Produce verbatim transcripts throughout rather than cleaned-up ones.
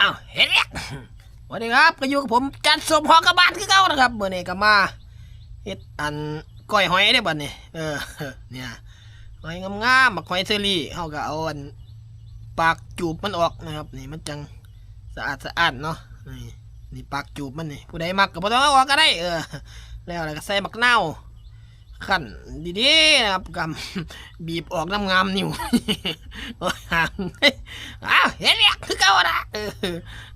อ้าว เฮ็ดเวียก สวัสดีครับ ก็อยู่กับผมจันทร์สมพรกบาลคือเก่านะครับ มื้อนี้ก็มาเฮ็ดอันก้อยหอยได้บัดนี้ เออ เนี่ย หอยงามๆ บักหอยเชอรี่ เฮาก็เอาอันปากจูบมันออกนะครับ นี่มันจังสะอาดสะอ้านเนาะ นี่ นี่ปากจูบมันนี่ ผู้ใดมักก็บ่ต้องเอาออกก็ได้ เออ แล้ว แล้วก็ใส่บักนาว คั่นดีๆ นะครับ กำ บีบออกน้ำงามนิ้ว โอ้ย อ้าว เฮ็ดเวียกคือเก่าละ เออ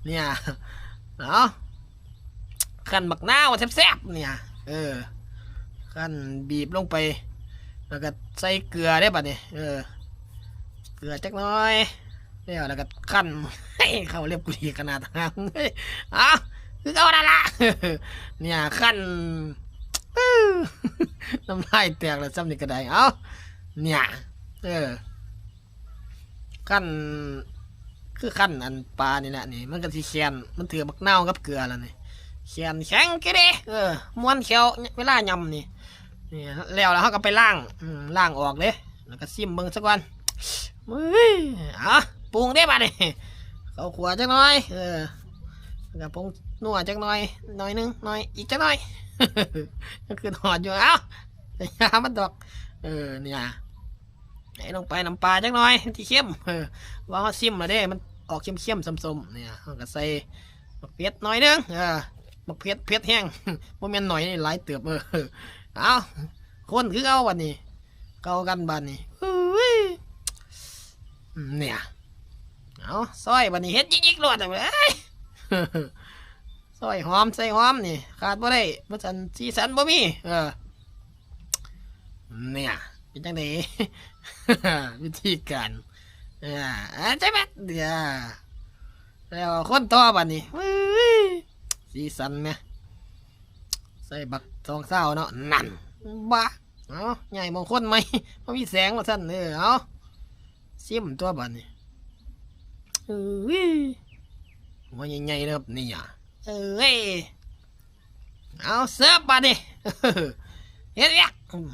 เนี่ย เอา คั่นบักนาวแซ่บๆ เนี่ย เออ คั่นบีบลงไป แล้วก็ใส่เกลือได้บัดนี้ เออ เกลือจักหน่อย แล้ว แล้วก็คั่น เข้าเล็บกูดีขนาดนั้น เอา คือเก่านั่นละ เนี่ย คั่น น้ำลายแตกแล้วซ้ำนี่ก็ได้ เอา เนี่ย เออ คั่น คือคั่นอันปลานี่แหละนี่ มันก็สิแข็ง มันถือบักนาวกับเกลือแล้วนี่ แข็งแข็งเกเร เออ ม่วนแข้ว เวลายำนี่ นี่ แล้ว แล้วเฮาก็ไปล้าง อืม ล้างออกเด้ แล้วก็ซิมเบิ่งซะก่อน เฮ้ย เอา ปรุงเด้บัดนี้ ข้าวคั่วจักหน่อย เออ แล้วก็ผงนัวจักหน่อย หน่อยหนึ่ง หน่อย อีกจักหน่อย ก็คือทอดอยู่ เอา อย่ามันดอก เออ เนี่ย ใส่ลงไปน้ำปลาจักหน่อย ที่เค็ม เออ ว่าเฮาซิมแล้วเด้ มันออกเค็มๆ ส้มๆ เนี่ย เฮาก็ใส่บักเผ็ดหน่อยหนึ่ง เออ บักเผ็ด เผ็ดแฮง บ่แม่นหน่อยนี่ หลายเติบ เออ เอา คนคือเอาบัดนี้ เข้ากันบัดนี้ เฮ้ย เนี่ย เอา ซอยบัดนี้ เฮ็ดยิกๆ โลด เอ้ย ซอยหอม ใส่หอมนี่ ขาดบ่ได้ บ่ซั้นสีสันบ่มี เออ เนี่ย เป็นจังได๋ วิธีการ เออ อ่า ใช่ไหม เดี๋ยว แล้วคนต่อบัดนี้ เฮ้ย สีสันแหม ใส่บักสองซาวเนาะ นั่น บ้า เอา ใหญ่มงคลไหม บ่มีแสงว่าซั่น เออ เอา ซิมตัวบัดนี้ เอ้ย หัวใหญ่ๆ นะครับ เนี่ย เอ้ย เอา เสิร์ฟบัดนี้ เฮ็ดเวียก อืม